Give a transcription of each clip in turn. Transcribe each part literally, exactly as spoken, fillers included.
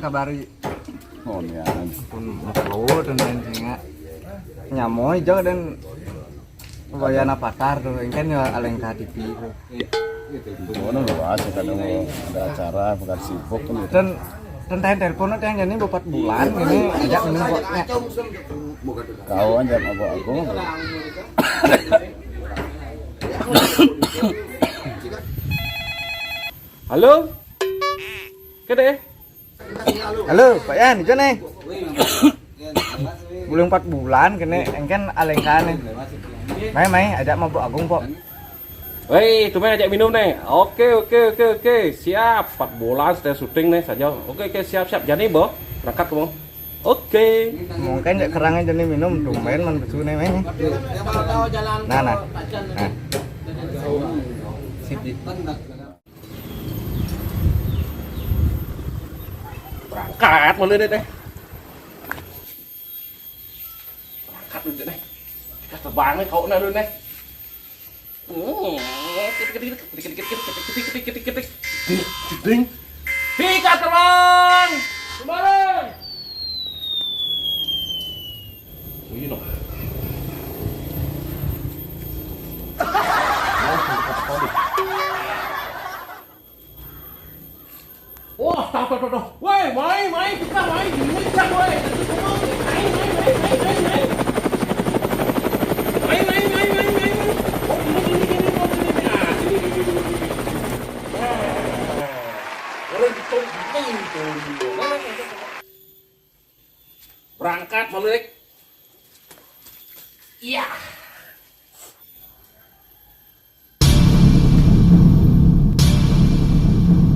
Kabari. Oh, ya. Pun maklo dan lain singa. Nyamoi jo dan wayana patar tuh, engken ya alengka T V tuh. Ono luas ya, kadang ada acara, bukan sibuk kan gitu. Dan dan tanya telepon nanti yang ini empat bulan ini ajak minum buatnya. Kau aja mabok aku. Halo? Kede? Halo, Pak Yan, ijo nih. Belum empat bulan kene, engken alengkane. Mai, mai, ajak mabok agung, Pok. Woi, tumben ajak minum nih. Oke, oke, oke, oke. Siap. Empat bulan saya syuting nih saja. Oke, oke, siap, siap. Jadi, Bo, berangkat kamu. Oke. Mungkin cek kerangnya jadi minum, tumben man besu nih, mai. Nah, nah. Nah. Sip, sip. Berangkat mana deh, deh. Berangkat dulu deh. Kita terbang nih, kau nah dulu nih. Hmm, ketik, ketik, ketik. Ding, ding. Hika terbang. Kembali. Wih, noh. Wah, tah, tah, tah, tah. Woi, mai, mai, kita mai, ini kita, woi. Mai, mai, mai, mai, mai, mai. Mai, mai, mai, mai, mai, mai. Oh, ini, ini, ini, oh, ini, ini. Ah, ini, ini, ini, ini. Ah. Orang itu, ini itu. Berangkat balik. Iya.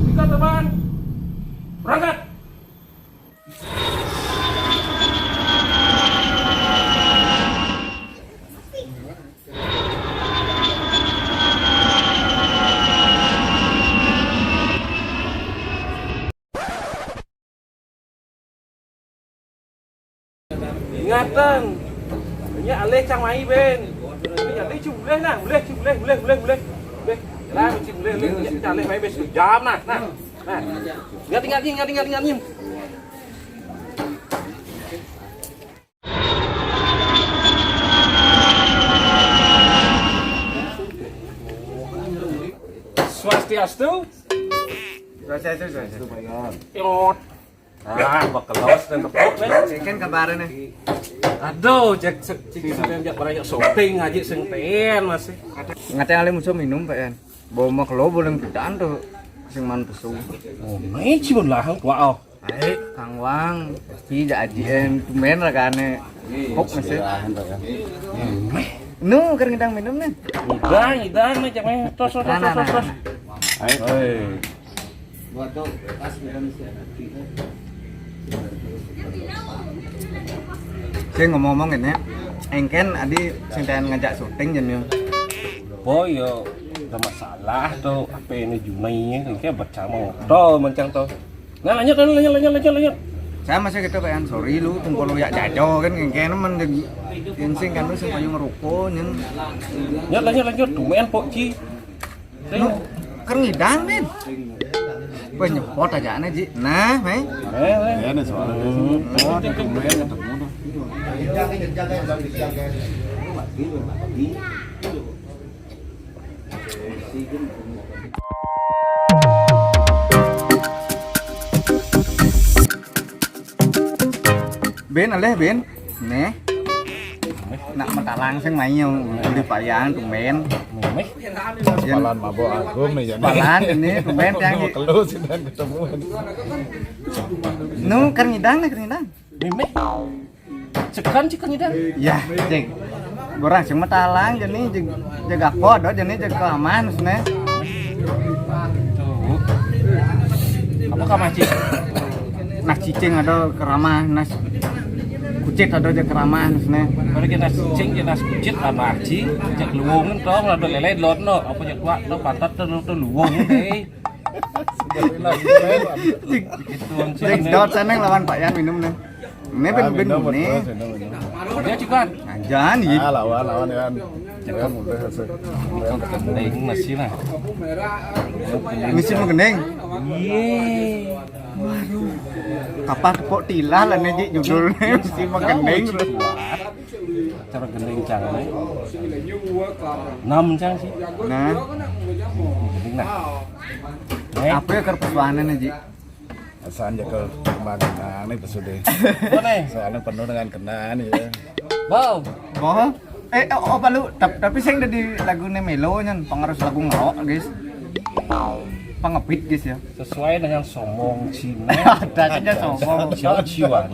Tiga teman. Berangkat. Ingatan. Ini alih cang mai ben. Ini alih ci ulih nah, ulih ci ulih, ulih, ulih, ulih. Ulih. Lah, ci ulih, ulih, ulih. Ci alih mai ben sejam nah. Nah. Nah. Ingat, ingat, ingat, ingat, ingat, ingat. Swastiastu. Swastiastu, swastiastu. Yot. Ah, bakelos dan tepuk, men. Cek kan kabarnya nih. Aduh, cek cek cek sampean jak barang jak syuting aja sing pen masih. Ngateh alih musuh minum, Pak Yan. Bawa mak lo boleh pidan tuh sing man pesu. Oh, mai ci pun lah, wah. Hai, Kang Wang, pasti ja ajien tumben rakane. Kok masih? Nu keur ngidang minum nih. Ngidang, ngidang nih, cek meh. Tos, tos, tos, tos, tos. Hai. Hai. Sing ngomong-ngomong ini, engken adi sing ngajak syuting jen yo. Boy yo, ada masalah tuh, apa ini Junai ini, engke baca motor mancang tuh. Nah, lanjut, lanjut, lanjut, lanjut, lanjut, lanjut. Saya masih gitu, Pak Yan, sorry lu, tunggu lu ya jajo kan, engke nemen jeung insing kan lu sing payu ngerokok nyen. Lanjut, lanjut, lanjut, tumben Pok Ci. Lu keur ngidang, Din. Wah, nyepot aja aneh, Ji. Nah, Mei. Eh, eh. Ya, ada suara. Hmm. Oh, ada tumben ketemu tuh. Ben, aleh, Ben. Nih. Nak matalang sing main yang beli payang tumben. Nih. Palan mabok agung nih, jadi. Palan ini tumben yang mau kelu sih dan ketemuan. Nu, keur ngidang nih, keur ngidang. Mimih. Cekan, cekan ngidang. Ya, cek. Borang sing matalang jadi jeg, jeg apa ada jadi jeg kelaman sene. Apa kamah cik? Nas cicing ada keramah, nas kucit ada jeg keramah sene. Kalau kita cicing, kita nas kucit kamah cik, jeg luwung tong ada lele lot no, apa jeg kuat no pantat tuh tuh luwung deh. Cik, cik dot seneng lawan Pak Yan minum nih. Ini ben ben ini. Dia juga. Anjan iki. Ah, lawan, lawan, Yan. Yan udah sih. Ini masih lah. Ini sih mau gendeng. Iya. Kapah tepuk tilah lah né, Ji, judulné mesti mah gending. Cara gending cang né. Enam cang sih. Nah, gending nah. Apa ya keur pesuanan né, Ji? Asal jaga kembang kenang nih pesude. Mana? Soalnya penuh dengan kenangan ya. Bau. Bau. Eh, oh, apa lu? Tap- tapi sing di lagu né mélo nyan, pangerus lagu ngerok, guys. Pangepit, guys ya. Sesuai dengan somong Cina. Ada aja somong. Siapa Ciwan?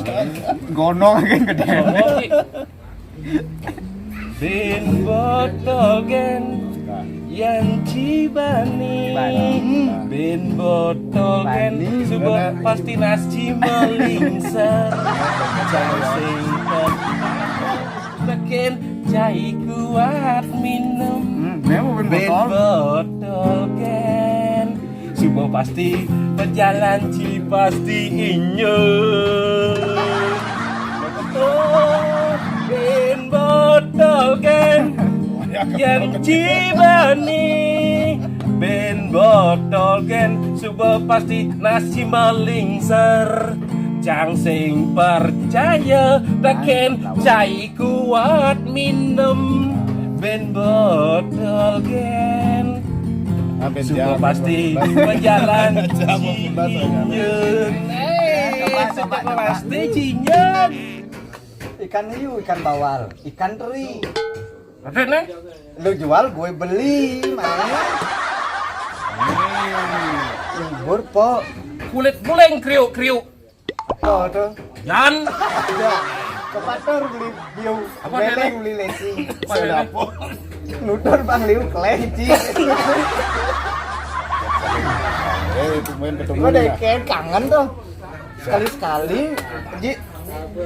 Gonong kan gedé. Somong sih. Bin botol gén yan cibani. Bin botol gén suba pasti nasi melingser. Cang sing teken cai kuat minum. Hmm, dia mau bin botol. Botol gén suba pasti berjalan ci pasti inyum. Bin botol gén yan cibani. Bin botol gén suba pasti nasi melingser. Cang sing percaya teken cai kuat minum. Bin botol gén suba pasti berjalan cinyun. Eh, suba pasti cinyun. Ikan hiu, ikan bawal, ikan teri. Ada nih. Lu jual, gue beli, mana? Libur, po. Kulit buleng kriuk-kriuk. Apa tuh? Jan. Ya. Ke pasar beli biu. Apa beli lesi. Apa ada? Nutur Bang Liu kelenci. Eh, itu main ketemu. Gue dari kangen tuh. Sekali-sekali, Ji.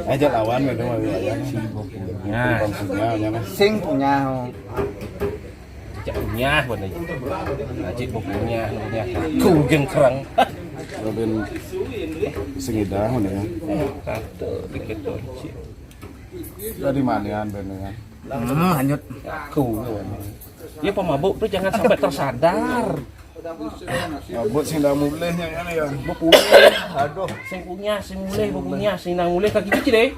Aja lawan gitu mah ya. Nah. Sing punya, oh. Cak punya buat aja. Aji punya, punya. Ku geng kerang. Robin sing idah mana ya? Satu dikit tuh. Dari mana ya? Hmm, lanjut. Ku. Ya pemabuk tuh jangan sampai tersadar. Mabuk sing dah mulih nya ya. Mabuk mulih. Aduh. Sing punya, sing mulih, punya, sing nang mulih kaki kecil deh.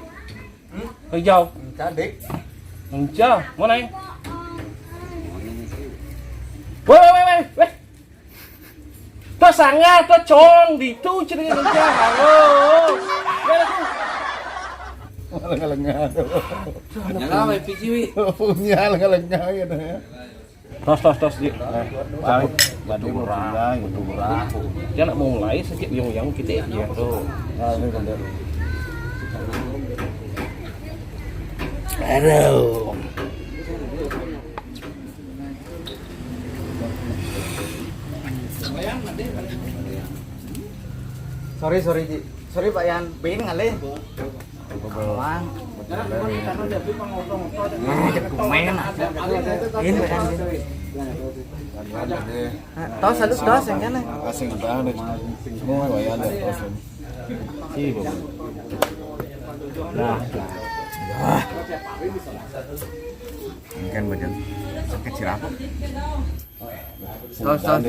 Hijau. Cadik. Hijau. Mana ya? Weh, weh, weh, weh, weh. Tuh sangah, tuh cong, di itu cerita hijau. Halo. Mana tuh? Lengah-lengah. Nyala, weh, P G W. Punya lengah-lengah gitu ya. Tos, tos, tos, Ji. Cai, batu murah, batu murah. Dia nak mau mulai sakit yang yang kita ya tuh. Aduh. Sorry, sorry, Ji. Sorry, Pak Yan. Bin ngalih. Bang. Nah, cek kumain aja. Ini kan. Nah, tos, aduh, tos yang kene. Asing banget. Semua wayang ada tos. Sih, Bu. Nah. Ini kan badan sakit sirah. Tos, tos.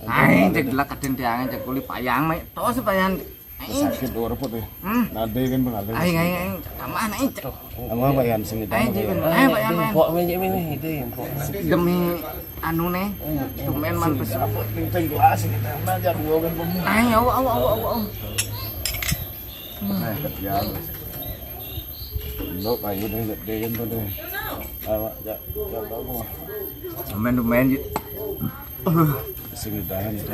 Aing cek gelak kaden tiangan cek kulit payang, Mek. Tos payang. Sakit dua repot ya. Hmm. Nade kan pengalir. Aing, aing, aing. Tambahan aing cek. Apa Pak Yan sing kita? Aing, Pak Yan, aing, Pak Yan, Pak Yan. Empok, Mek, Mek, Mek, ide, empok. Demi anu nih, tumben man pes. Apa penting gelas kita aja dua kan pemu. Aing, awa, awa, awa, awa, awa. Nah, ketian. Lo kayu deh, gede kan tuh deh. Awa, ya, ya, bagus. Tumben, tumben, Ji. Sing ditahan itu.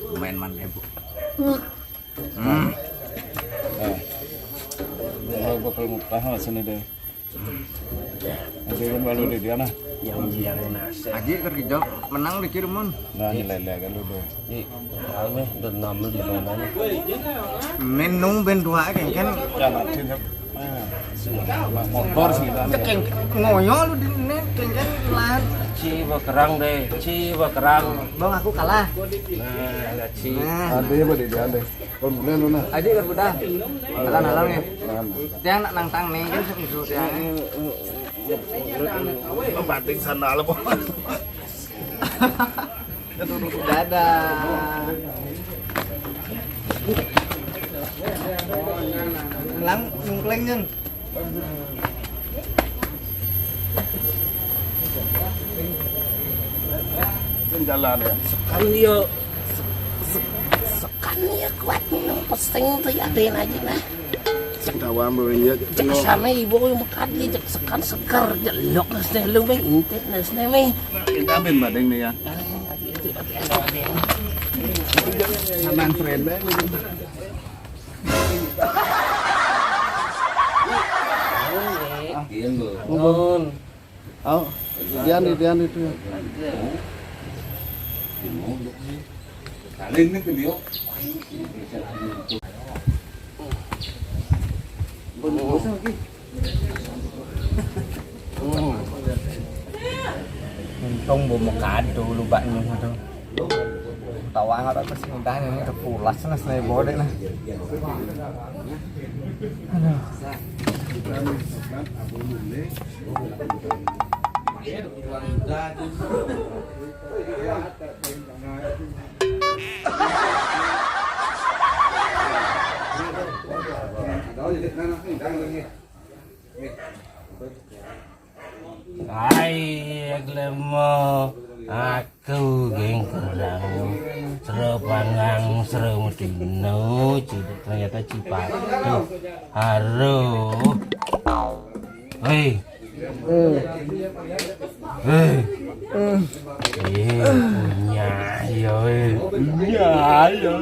Tumben man, ya, Bu. Hmm. Nah. Lo bakal ngutah sini deh. Nanti kan baru di dia nah. Yang yang nasi. Aji kerja menang di Cirebon. Nah, nilai-nilai kan lu deh. Di alme dan nama di mana nih? Menung ben dua kan kan. Kan ada motor sih kan. Cek yang ngoyo lu di nih kan kan lahan. Ci bakerang deh, ci bakerang. Bang aku kalah. Nah, ada ci. Nah. Ada apa di dia deh? Kalau bener lu nah. Aji kan udah. Halan halan ya. Nah. Tiang nak nangtang nih kan sing suruh tiang. Banding sandal apa? Dadah. Lang, nyungkleng, Nyun. Jalan ya. Sekan dia, se-, se-, sekan dia kuat minum pesing tuh ya, ada aja nah. Sing dawa mrene ya. Cek sana ibu yang mekadi, cek sekan seger, jelok nasne lu, Bang, intik nasne, Bang. Intamin badeng nih ya. Aman friend, Bang. Nun. Oh, Dian, Dian itu ya. Untung bawa kado lu baknya tuh. Tawa nggak apa sih, udah ini udah pulas nah, saya bawa deh nah. Aduh. Ai, glemo. Aku geng kurang. Sero panggang, sero medino, cilik ternyata cipatu. Haro. Hei. Hei. Eh, punya, ya, eh. Punya, ya.